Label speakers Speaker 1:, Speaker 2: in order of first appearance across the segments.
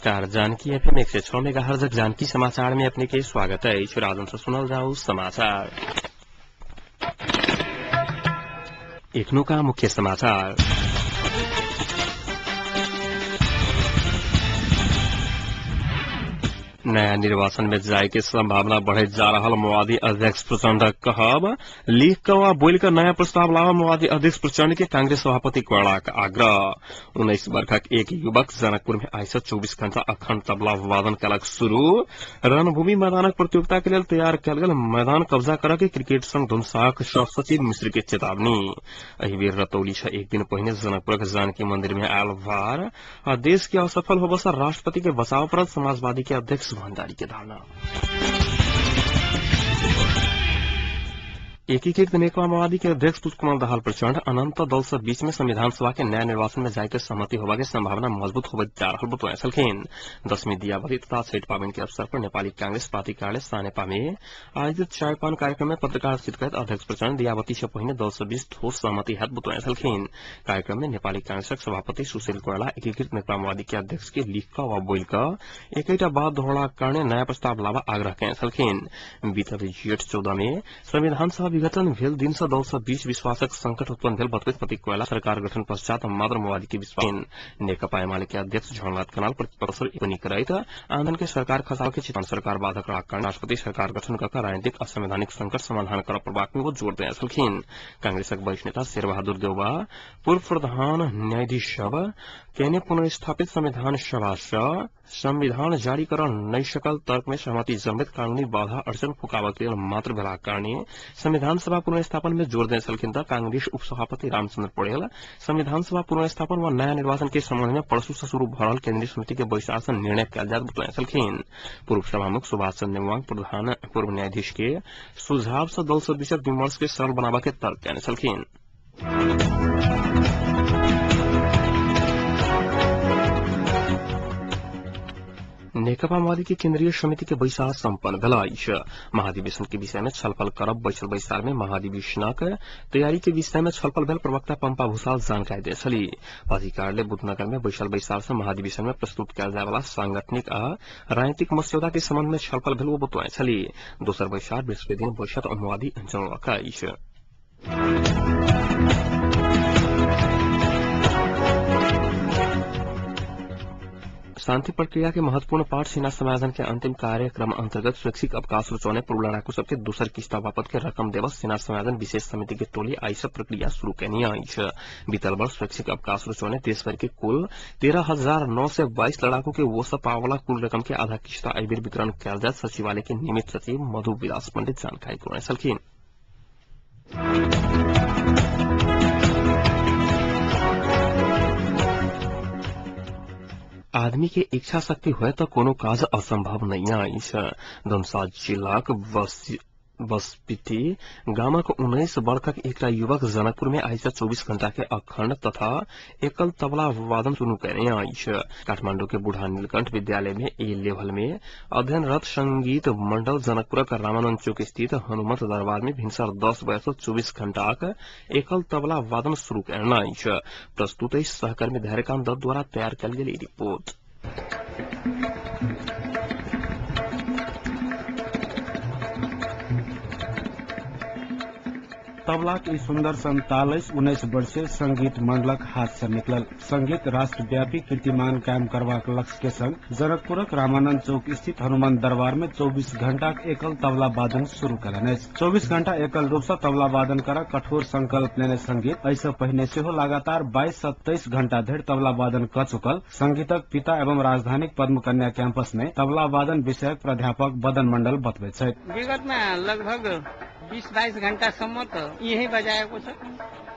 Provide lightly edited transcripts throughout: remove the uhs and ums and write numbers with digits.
Speaker 1: नमस्कार। जानकी एफएम 106 मेगाहर्जक जानकी समाचार में अपने के स्वागत है। राजन से सुनल जाऊ समाचार। एखनो का मुख्य समाचार। नया निर्वाचन में जाय के संभावना बढ़ैत जा रहल माओवादी अध्यक्ष प्रचण्ड कहब लिख क वा बोल क नया प्रस्ताव लाव माओवादी अध्यक्ष प्रचण्ड के कांग्रेस सभापति कोइरालाक आग्रह। 19 वर्षक एक युवक जनकपुर में आइ से 24 घंटा अखंड तबला वादन कलक शुरू। रणभूमि मैदानक प्रतियोगिता के लेल तैयार कयल गेल मैदान कब्जा करऽ के क्रिकेट संघ धुमसाक सचिव मिश्र के चेतावनी। एहि बेर रतौली से एक दिन पहिने जनकपुरक जानकी मंदिर में आयल भार आ देश के असफल होबऽ से राष्ट्रपति के बचाव पड़त समाजवादी के अध्यक्ष भण्डारी के धारणा। एकीकृत नेकपा माओवादी के अध्यक्ष पुष्पकमल दाहाल प्रचण्ड अनंत दल सब बीच में संविधान सभा के नया निर्वाचन में जाय के सहमति होबा के संभावना मजबूत होबैत जा रहल बतौने छलखिन। दशमी दियावली तथा छठि पाबनि के अवसर पर नेपाली कांग्रेस पार्टी कार्यालय सानेपा में आयोजित चायपान कार्यक्रम में पत्रकार करैत अध्यक्ष प्रचण्ड दियावती से पहिने दल सब बीच ठोस सहमति हैत बतौने छलखिन। कार्यक्रम में नेपाली कांग्रेसक सभापति सुशील कोइराला एकीकृत नेकपा माओवादी के अध्यक्ष के लिख क वा बोल क एकैटा बात दोहराक कारणे नया प्रस्ताव लाबा आग्रह केने छलखिन। बीतल जेठ 14 में संविधान सभा विघटन भेल दिन से दल सब बीच विश्वासक संकट उत्पन्न भेल बतबैत प्रतीक कोइराला सरकार गठन पश्चात मात्र माओवादी के विश्वास। नेकपा एमाले के अध्यक्ष झलनाथ खनाल प्रतिपक्ष टिप्पणी करैत आन्दोलन के सरकार खसाव के चेतावनी सरकार बाधक रहलाक कारण राष्ट्रपति सरकार गठन क राजनीतिक असंवैधानिक संकट समाधान करऽ पड़बाक में वो जोर देने छलखिन। कांग्रेसक वरिष्ठ नेता शेरबहादुर देउवा पूर्व प्रधान न्यायाधीश सब केने पुनर्स्थापित संविधान सभा से संविधान जारी करऽ नहि सकल तर्क में सहमति जनबैत कानूनी बाधा अड़चन फुकाबऽ के लेल मात्र भेलाक कारणे संविधान सभा पुनर्स्थापन में जोर देने छलखिन त कांग्रेस उपसभापति रामचंद्र पौडेल संविधान सभा पुनर्स्थापन व नया निर्वाचन के संबंध में परसू से शुरू भऽ रहल केंद्रीय समिति के बैसार से निर्णय कयल जायत बतौने छलखिन। पूर्व सभामुख सुभाष चंद्र नेवांग प्रधान पूर्व न्यायाधीश के सुझाव से दल सब बीचक विमर्श के सरल बनाबऽ के तर्क कयने छलखिन। नेकपा माओवादी के केंद्रीय समिति के बैसार सम्पन्न भेल अछि। महाधिवेशन के विषय में छलफल करब बैसल बैसार में महाधिवेशनक तैयारी के विषय में छलफल भेल प्रवक्ता पंपा भूषाल जानकारी देने छली। पार्टी कार्यालय बुद्धनगर में बैसल बैसार से महाधिवेशन में प्रस्तुत कयल जाय वाला सांगठनिक आ राजनीतिक मस्यौदा के संबंध में छलफल भेल ओ बतौने छली। दोसर बैसार बृहस्पति दिन बैसत माओवादी जनौलक अछि। शांति प्रक्रिया के महत्वपूर्ण पाठ सेना समाधान के अंतिम कार्यक्रम अंतर्गत स्वैच्छिक अवकाश रुचौने पूर्व लड़ाकू सबके दोसर किस्ता बापत के रकम देवस सेना समाधान विशेष समिति के टोली आई सब प्रक्रिया शुरू केने अछि। बीतल वर्ष स्वैच्छिक अवकाश रुचौने देशभर के कुल 13,922 लड़ाकू के वो सब पावला कुल रकम के आधा किस्ता एहि बेर वितरण कयल जायत सचिवालय के नियमित सचिव मधु विलास पंडित जानकारी करौने छलखिन। आदमी के इच्छा शक्ति होय त कोनो काज असंभव नहीं अछि। धनुषा जिलाक बसपिटी गामक 19 वर्षक एकटा युवक जनकपुर में आइ से 24 घंटा के अखंड तथा एकल तबला वादन शुरू केने अछि। काठमांडू के बूढ़ा नीलकंठ विद्यालय में ए लेवल में अध्ययनरत संगीत मंडल जनकपुरक रामानंद चौक स्थित हनुमत दरबार में भिनसर 10 बजे से 24 घंटाक एकल तबला वादन शुरू केने अछि। प्रस्तुत अछि सहकर्मी धैर्यकांत दत्त द्वारा तैयार कयल गेल ई रिपोर्ट।
Speaker 2: तबलाक ई सुन्दर संताल 19 वर्षीय संगीत मंडलक हाथ से निकलल। संगीत राष्ट्रव्यापी कीर्तिमान कायम करबाक लक्ष्य के संग जनकपुरक रामानंद चौक स्थित हनुमान दरबार में 24 घंटाक एकल तबला वादन शुरू कयलनि अछि। 24 घंटा एकल रूप से तबला वादन कर कठोर संकल्प लेने संगीत एहि से पहिने सेहो लगातार 22 से 23 घंटा धरि तबला वादन क चुकल संगीतक पिता एवं राजधानीक पद्म कन्या कैंपस में तबला वादन विषयक प्राध्यापक बदन मंडल बतबैत छथि।
Speaker 3: विगतमा लगभग 20-22 घण्टासम्म त यही बजाएको छ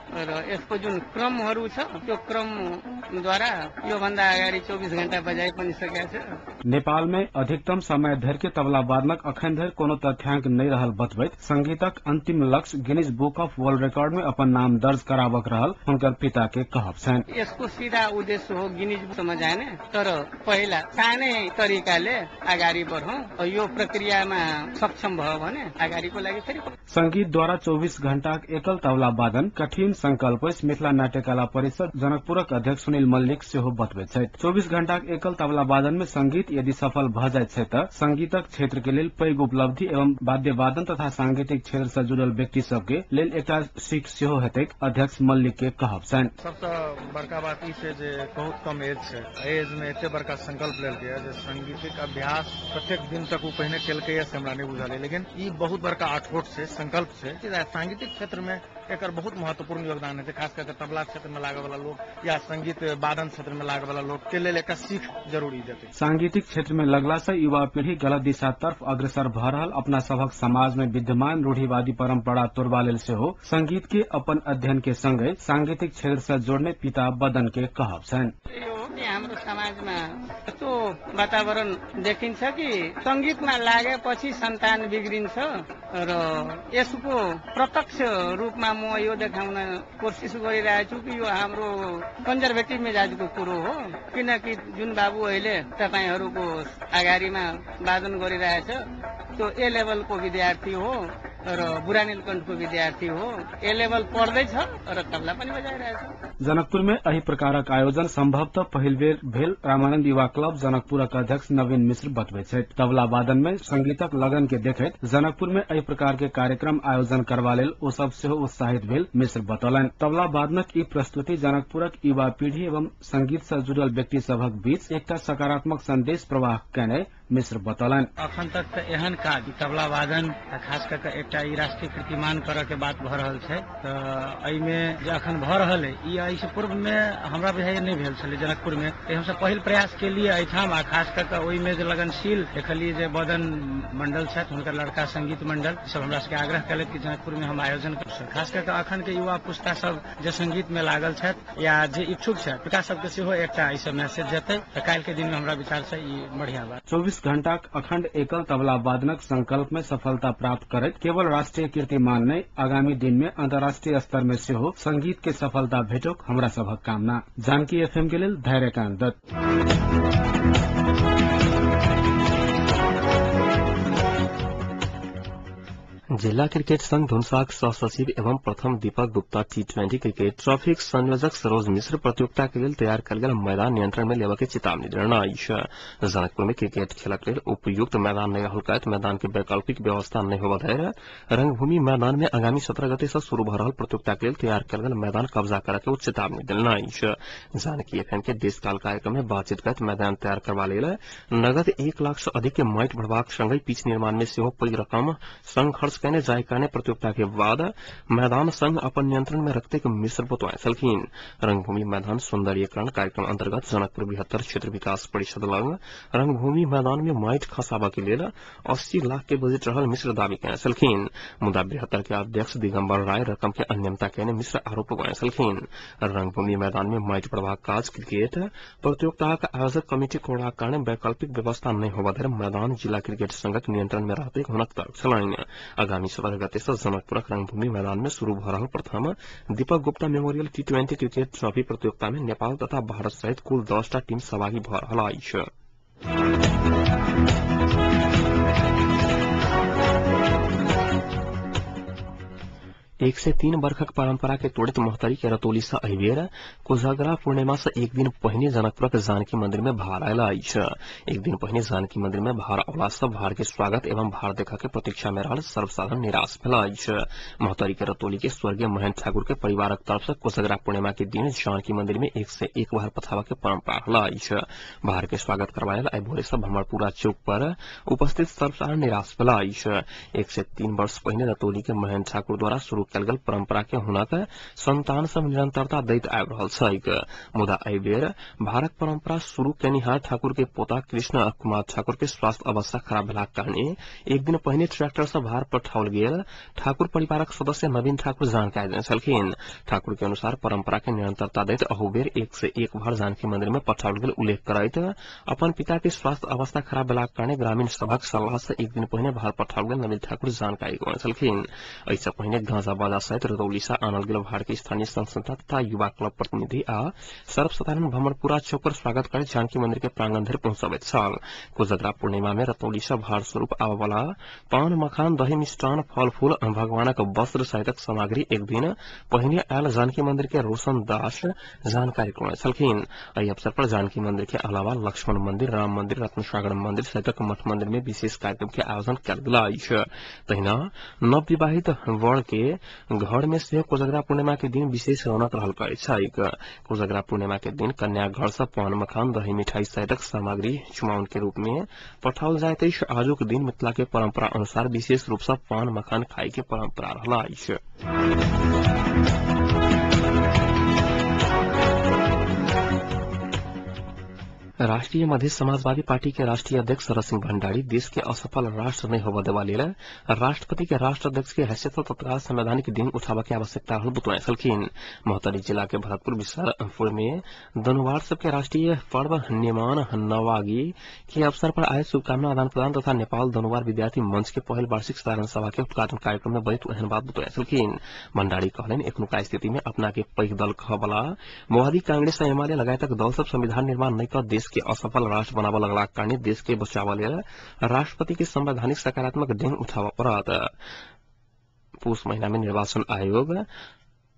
Speaker 3: र यसको जुन क्रमहरू छ त्यो क्रमद्वारा योभन्दा अगाडि 24 घण्टा बजाइ पनि सकेको छ।
Speaker 2: नेपाल में अधिकतम समय धरि के तबला वादनक अखन धरि कोनो तथ्यांक नहि रहल बतबैत संगीतक अंतिम लक्ष्य Guinness book of world record में अपन नाम दर्ज कराबक रहल हुनकर पिता के कहब छनि।
Speaker 3: यसको सीधा उद्देश्य हो गिनीज बुकमा जाने, तर पहिला सानै तरिकाले अगाडि बढौँ, यो प्रक्रियामा सक्षम भयो भने अगाडिको लागि फेरि।
Speaker 2: संगीत द्वारा 24 घण्टाक एकल तबला वादन कठिन संकल्प अछि मिथिला नाट्यकला परिषद जनकपुरक अध्यक्ष सुनील सुनील मल्लिक सेहो बतबैत छथि। 24 घंटाक एकल तबला वादन में संगीत यदि सफल भ जाइत छै त संगीतक क्षेत्र के लेल पैघ उपलब्धि एवं वाद्य वादन तथा सांगीतिक क्षेत्र से जुड़ल व्यक्ति सबके लेल एकटा सीख सेहो हेतैक अध्यक्ष मल्लिक के कहब छनि।
Speaker 4: सबसे बड़का बात ई छै जे बहुत कम एज छै, एज में एते बड़का संकल्प लेलकै जे सांगीतिक अभ्यास कतेक दिन तक ओ पहिने केलकै से हमरा नहि बुझल है, लेकिन ई बहुत बड़का अठोट छै, संकल्प छै। सांगीतिक क्षेत्र में एकर बहुत महत्वपूर्ण योगदान है, खास करके तबला क्षेत्र में लागे वाला लोग या संगीत वादन क्षेत्र में लागे वाला लोग के लेल एक सीख जरूरी देते।
Speaker 2: सांगीतिक क्षेत्र में लगला से युवा पीढ़ी गलत दिशा तरफ अग्रसर भ रहल अपना सभक समाज में विद्यमान रूढ़िवादी परंपरा तोड़बा लेल सेहो संगीत के अपन अध्ययन के संगे सांगीतिक क्षेत्र से जोड़ने पिता बदन के कहब छनि।
Speaker 3: हाम्रो समाजमा यस्तो वातावरण देखिन्छ कि संगीतमा लागेपछि सन्तान बिग्रिन्छ र यसको प्रत्यक्ष रूपमा म यो देखाउन कोसिस गरिरहेको छु कि यो हाम्रो कन्जर्भेटिभ मिजाजको कुरो हो, किनकि जुन बाबु अहिले तपाईहरूको अगाडिमा वादन गरिरहेछ त्यो ए लेभलको विद्यार्थी हो र बुढानीलकण्ठको विद्यार्थी हो, ए लेभल पढ्दैछ र तबला पनि बजाइरहेछ।
Speaker 2: जनकपुर में एहि प्रकारक आयोजन संभवतः पहिल बेर भेल रामानंद युवा क्लब जनकपुरक अध्यक्ष नवीन मिश्र बतबैत छथि। तबला वादन में संगीतक लगन के देखैत जनकपुर में एहि प्रकार के कार्यक्रम आयोजन करबा लेल ओ सब सेहो उत्साहित भेल मिश्र बतौलनि। तबला वादनक ई प्रस्तुति जनकपुरक युवा पीढ़ी एवं संगीत से जुड़ल व्यक्ति सभक बीच एकटा सकारात्मक संदेश प्रवाह केने मिश्र बतौलनि।
Speaker 5: अखन तक तऽ एहन काज तबला वादन खास कऽ के एकटा ई राष्ट्रीय कीर्तिमान करऽ के बात भऽ रहल छै, तऽ एहिमे जे अखन भऽ रहल है ई एहिसँ पूर्व में हमरा बुझाइए नहि भेल छलै जनकपुर में। हमसब पहिल प्रयास केलिए एहिठाम, आ खास कऽ के ओहिमे जे लगनशील देखलिए जे बदन मंडल छथि, हुनकर लड़का संगीत मंडल सब हमरा सबके आग्रह केलथि कि जनकपुर में हम आयोजन करू। खास कऽ के अखन के युवा पुस्ता सब जे संगीत में लागल छथि या जे इच्छुक छथि हुनका सबके सेहो एकटा एहिसँ मैसेज जेतै, तऽ काल्हि के दिन में हमरा विचार से ई बढ़िया बात।
Speaker 2: 24 घंटाक अखंड एकल तबला वादनक संकल्प में सफलता प्राप्त करैत केवल राष्ट्रीय कीर्तिमान नहि आगामी दिन में अंतर्राष्ट्रीय स्तर में सेहो संगीत के सफलता भेटोक हमरा सभक कामना। जानकी एफएम के लेल धैर्यकांत दत्त।
Speaker 1: जिला क्रिकेट संघ धुनसाक सह सचिव एवं प्रथम दीपक गुप्ता T20 cricket ट्रॉफीक संयोजक सरोज मिश्र प्रतियोगिता के लेल तैयार कयल गेल मैदान नियंत्रण में लेबऽ के चेतावनी देने अछि। जनकपुर में क्रिकेट खेलक लेल उपयुक्त मैदान नहि रहल कहैत मैदान के वैकल्पिक व्यवस्था नहि होबऽ धरि रंगभूमि मैदान में आगामी 17 गते से शुरू भऽ रहल प्रतियोगिता के लेल तैयार कयल गेल मैदान कब्जा करऽ के ओ चेतावनी देने अछि। जानकी एफएम के देशकाल कार्यक्रम में बातचीत करैत मैदान तैयार करबा लेल नगद 1 लाख से अधिक के माटि भरबाक संगहि पिच निर्माण में सेहो पैघ रकम संग खर्च केने जाय कारणे प्रतियोगिता के बाद मैदान संघ अपन नियंत्रण में रखते के मिश्र बतौने छलखिन। रंगभूमि मैदान सौंदर्यीकरण कार्यक्रम अंतर्गत जनकपुर बृहत्तर क्षेत्र विकास परिषद लग रंगभूमि मैदान में माटि खसाबऽ के लेल 80 लाख के बजट रहल मिश्र दावी केने छलखिन, मुदा बृहत्तर के अध्यक्ष दिगंबर राय रकम के अनियमितता केने मिश्र आरोप लगौने छलखिन। रंगभूमि मैदान में माटि भरबाक काज क्रिकेट प्रतियोगिताक आयोजक कमिटी करबाक कारणे वैकल्पिक व्यवस्था नहि होबऽ धरि मैदान जिला क्रिकेट संघक नियंत्रण में रहतै हुनक तर्क छलनि। आगामी 17 गते से जनकपुरक रंगभूमि मैदान में शुरू भऽ रहल प्रथम Deepak Gupta memorial T20 cricket trophy प्रतियोगिता में नेपाल तथा भारत सहित कुल 10 टा टीम सहभागी भऽ रहल अछि। एक से 3 वर्षक परंपरा के तोड़ित महोत्तरी के रतौली से एहिबेर कोजागरा पूर्णिमा से एक दिन पहिने जनकपुरक जानकी मंदिर में भार आयल अछि। एक दिन पहिने जानकी मंदिर में भार अवला से भार के स्वागत एवं भार देखा के प्रतीक्षा में रहल सर्वसाधारण निराश भेल अछि। महोत्तरी के रतौली के स्वर्गीय महेंद्र ठाकुर के परिवारक तरफ से कोजागरा पूर्णिमा के दिन जानकी मंदिर में 1 से 1 भार पठाबऽ के परंपरा रहल अछि। भार के स्वागत करबा लेल आइ भोरे से भमरपुरा चौक पर उपस्थित सर्वसाधारण निराश भेल अछि। 1 से 3 वर्ष पहिने रतौली के महेंद्र ठाकुर द्वारा शुरू कयल गेल परंपरा के हुनक संतान सब निरंतरता दैत आबि रहल छैक, मुदा एहि बेर भारत परंपरा शुरू केनिहार ठाकुर के पोता कृष्ण कुमार ठाकुर के स्वास्थ्य अवस्था खराब भेलाक कारणे एक दिन पहिने ट्रैक्टर से भार पठाओल गेल ठाकुर परिवारक सदस्य नवीन ठाकुर जानकारी देने छलखिन। ठाकुर के अनुसार परंपरा के निरंतरता दैत अहू बेर 1 से 1 भार जानकी मंदिर में पठाओल गेल उल्लेख करैत अपन पिता के स्वास्थ्य अवस्था खराब भेलाक कारणे ग्रामीण सभक सलाह से एक दिन पहिने भार पठाओल गेल नवीन ठाकुर जानकारी देने छलखिन। एहिसँ पहिने गांजा बाजा सहित रतौली से आनल गेल भार के स्थानीय संघ संस्था तथा युवा क्लब प्रतिनिधि आ सर्वसाधारण भमरपुरा चौक पर स्वागत कर जानकी मंदिर के प्रांगण धरि पहुंचबैत छल। कोजगरा पूर्णिमा में रतौली से भार स्वरूप आबयवला पान मखान दही मिष्टान फल फूल भगवानक वस्त्र सहितक सामग्री एक दिन पहिने आयल जानकी मंदिर के रोशन दास जानकारी करौने छलखिन। एहि अवसर पर जानकी मंदिर के अलावा लक्ष्मण मंदिर, राम मंदिर, रत्नसागर मंदिर सहितक मठ मंदिर में विशेष कार्यक्रम के आयोजन कयल गेल अछि। तहिना नवविवाहित वर के घर में सेहो कोजगरा पूर्णिमा के दिन विशेष रौनक रहल करैत छैक। कोजगरा पूर्णिमा के दिन कन्या घर से पान मखान दही मिठाई सहितक सामग्री चुमाउन के रूप में पठाओल जाइत अछि। आजुक दिन मिथिला के परंपरा अनुसार विशेष रूप से पान मखान खाई के परंपरा रहल अछि। राष्ट्रीय मध्य समाजवादी पार्टी के राष्ट्रीय अध्यक्ष शरद सिंह भंडारी देश के असफल राष्ट्र नहीं होबय देवा लेल राष्ट्रपति के राष्ट्राध्यक्ष के हैसियत से तत्काल संवैधानिक दिन उठाबय के आवश्यकता रहल बतौने छलखिन। महोत्तरी जिला के भरतपुर विशालपुर में दनुवार सबके राष्ट्रीय पर्व निमान नवागी के अवसर पर आए शुभकामना आदान प्रदान तथा नेपाल दनुवार विद्यार्थी मंच के पहिल वार्षिक साधारण सभा के उद्घाटन कार्यक्रम में बजैत एहन बात बतौने छलखिन। भंडारी कहलनि, एखनुका स्थिति में अपना के पैघ दल कहबला माओवादी कांग्रेस आ एमाले लगायतक दल सब संविधान निर्माण नहीं कर देश के असफल राष्ट्र बनाबऽ लगलाक कारणे देश के बचाबऽ लेल राष्ट्रपति के संवैधानिक सकारात्मक डेग उठाबऽ पड़त। पूस महीना में निर्वाचन आयोग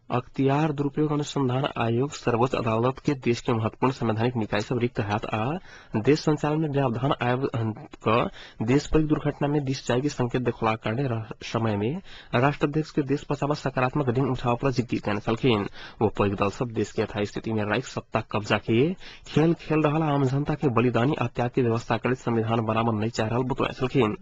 Speaker 1: अख्तियार दुरुपयोग अनुसंधान आयोग सर्वोच्च अदालत के देश के महत्वपूर्ण संवैधानिक निकाय सब रिक्त हाथ आ देश संचालन में व्यवधान आयब क देश पर दुर्घटना में दिश जाय के संकेत देखलाक कारणे समय में राष्ट्राध्यक्ष के देश बचाव सकारात्मक डेग उठाव पर जिक्र कयने छलखिन। वो पैघ दल सब देश के यथास्थिति स्थिति में राखि सत्ता कब्जा के खेल खेल रहल आम जनता के बलिदानी आ त्याग के व्यवस्था करैत संविधान बनाबऽ नहीं चाह रहल बतौने छलखिन।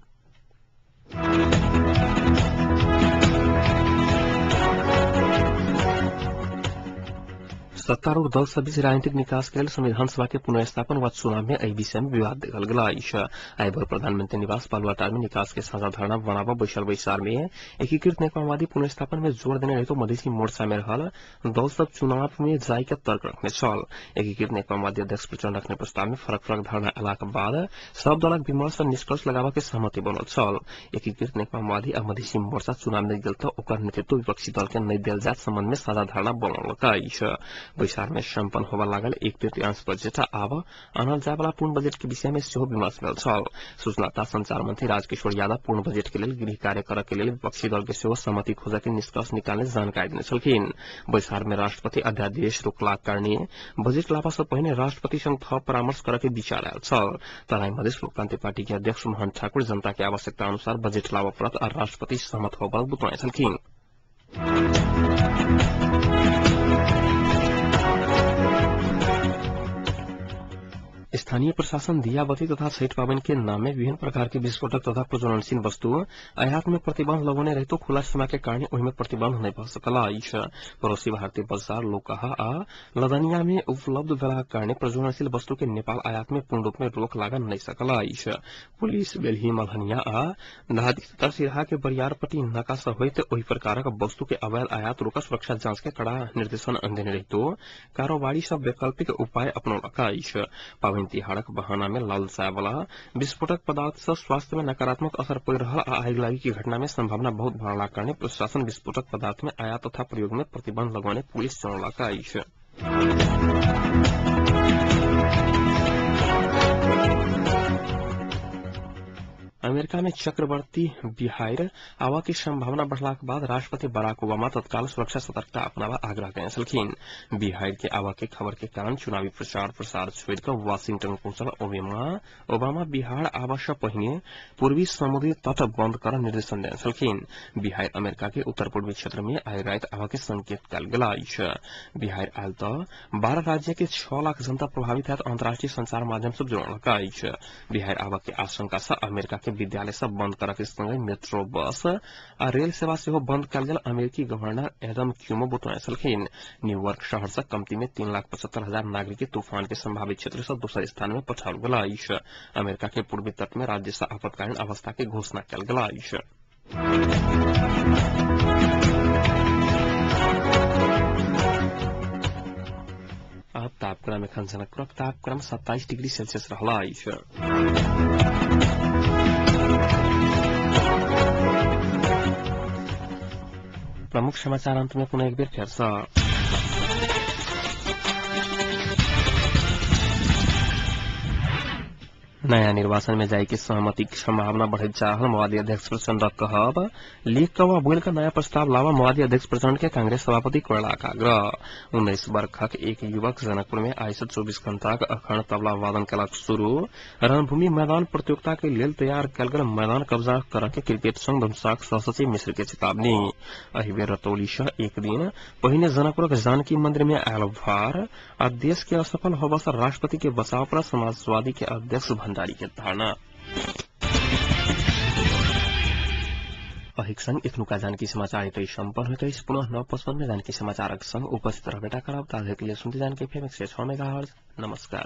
Speaker 1: सत्तारूढ़ दल सब बीच राजनीतिक निकास के लेल संविधान सभा के पुनर्स्थापन व चुनाव में एहि विषय में विवाद देखल गेल अछि। आइ भोर प्रधानमंत्री निवास बालुवाटार में निकास के साझा धारणा बनाबऽ बैसल बैसार में एकीकृत नेपालवादी पुनर्स्थापन में जोर देने रहितो मधेसी मोर्चा में रहल दल सब चुनाव में जाय के तर्क रखने छल। एकीकृत नेपालवादी अध्यक्ष प्रचण्ड रखने प्रस्ताव में फरक फरक धारणा अयलाक बाद सब दलक विमर्श निष्कर्ष लगाबऽ के सहमति बनल छल। एकीकृत नेपालवादी आ मधेसी मोर्चा चुनाव में गेल तऽ ओकर नेतृत्व विपक्षी दल के नहि देल जायत संबंध में साझा धारणा बनौलक अछि। बैसार में सम्पन्न होबय लागल एक तृतीयांश बजट आब आनल जायवला पूर्ण बजट के विषय में सेहो विमर्श भेल छल। सूचना तथा संचार मंत्री राजकिशोर यादव पूर्ण बजट के लेल गृह कार्य करय के लेल विपक्षी दल के सेहो सहमति खोजय के निष्कर्ष निकालने जानकारी देने छलखिन। बैसार में राष्ट्रपति अध्यादेश रोकलाक कारणे बजट लाबा से पहिने राष्ट्रपति संग थप परामर्श करय के विचार आयल छल। तराई मधेश लोकतांत्रिक पार्टी के अध्यक्ष मोहन ठाकुर जनता के आवश्यकता अनुसार बजट लाबय पड़त आ राष्ट्रपति सहमत होबय बतौने छलखिन। स्थानीय प्रशासन दियाबती तथा छठ पावन के नाम में विभिन्न प्रकार के विस्फोटक तथा प्रज्वलनशील वस्तु आयात में प्रतिबंध लगौने रहितो खुला सीमा के कारण ओहि में प्रतिबंध नहीं भऽ सकल अछि। पड़ोसी भारतीय बाजार लोकहा आ लदनिया में उपलब्ध भेलाक कारणे प्रज्वलनशील वस्तु के नेपाल आयात में पूर्ण रूप में रोक लागल नहीं सकल अछि। पुलिस बेलही मल्हनिया आ धादी तथा सिरहा के बरियारपट्टी नाका से होइत ओहि प्रकारक वस्तु के अवैध आयात रोक सुरक्षा जांच के कड़ा निर्देशन देने रहितो कारोबारी सब वैकल्पिक उपाय अपनौलक अछि। पावनि तिहारक बहाना में लाल जायवला विस्फोटक पदार्थ से स्वास्थ्य में नकारात्मक असर पड़ि रहल आ आगिलागी की घटना में संभावना बहुत बढ़लाक कारणे प्रशासन विस्फोटक पदार्थ में आयात तथा प्रयोग में प्रतिबंध लगौने पुलिस जनौलक अछि। अमेरिका में चक्रवर्ती बिहार आवा की संभावना बढ़लाक बाद राष्ट्रपति बराक ओबामा तत्काल सुरक्षा सतर्कता अपनावा आग्रह कयने छलखिन। बिहार के आवा के खबर के कारण चुनावी प्रचार प्रसार छोड़ि कऽ वाशिंगटन पहुंचल ओबामा बिहार आवा से पहिने पूर्वी समुद्री तट बंद कर निर्देशन देने छलखिन। बिहार अमेरिका के उत्तर पूर्वी क्षेत्र में आइ राति आवा के संकेत कयल गेल अछि। बिहार आयल तऽ 12 राज्य के 6 लाख जनता प्रभावित होयत अंतर्राष्ट्रीय संचार माध्यम सब जोड़लक अछि। बिहार आवा के आशंका से अमेरिका के विद्यालय सब बंद करक संगे मेट्रो बस आ रेल सेवा सेहो बंद कयल गेल अमेरिकी गवर्नर एडम क्यूमो बतौने छलखिन। न्यूयॉर्क शहर से कमती में 3,75,000 नागरिक के तूफान के संभावित क्षेत्र से दोसर स्थान में पठाओल गेल अछि। अमेरिका के पूर्वी तट में राज्य से आपातकालीन अवस्था के घोषणा कयल गेल अछि। अब तापक्रम एखन जनकपुरक तापक्रम 27 डिग्री सेल्सियस रहल अछि। प्रमुख समाचार अंत में पुनः एक बेर फेर सँ। नयाँ निर्वाचन में जाय के सहमति के संभावना बढ़ैत जा रहल माओवादी अध्यक्ष प्रचण्ड कहब। लिख क वा बोल क नयाँ प्रस्ताव लावा माओवादी अध्यक्ष प्रचण्ड के कांग्रेस सभापति कोइरालाक आग्रह। 19 वर्षक एक युवक जनकपुर में आइ से 24 घंटाक अखंड तबला वादन केलक शुरू। रणभूमि मैदान प्रतियोगिता के लेल तैयार कयल गेल मैदान कब्जा करऽ के क्रिकेट संघ धनुषाक सहसचिव मिश्र के चेतावनी। एहि बेर रतौली सँ एक दिन पहिने जनकपुरक जानकी मंदिर में आयल भार आ देश के असफल होबा सँ राष्ट्रपति के बचाव पर समाजवादी के अध्यक्ष भंडारी के धारणा। अहिक संग एखनुका जानकी समाचार एतै सम्पन्न होइत अछि। पुनः 9:55 में जानकी समाचारक संग उपस्थित रहबेटा करब। ताधरिक लेल सुनते जानकी एफएम 106 मेगाहर्ट्ज। नमस्कार।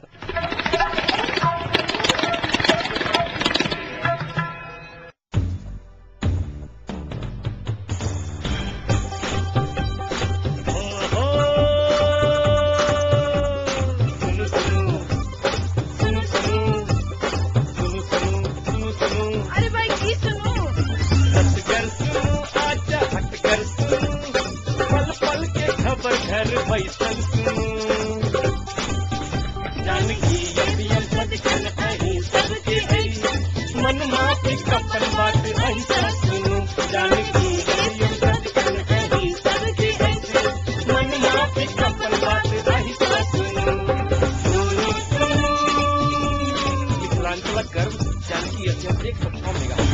Speaker 6: मिथिलांचलक गर्व जानकी एफएम 106 मेगाहर्ट्ज।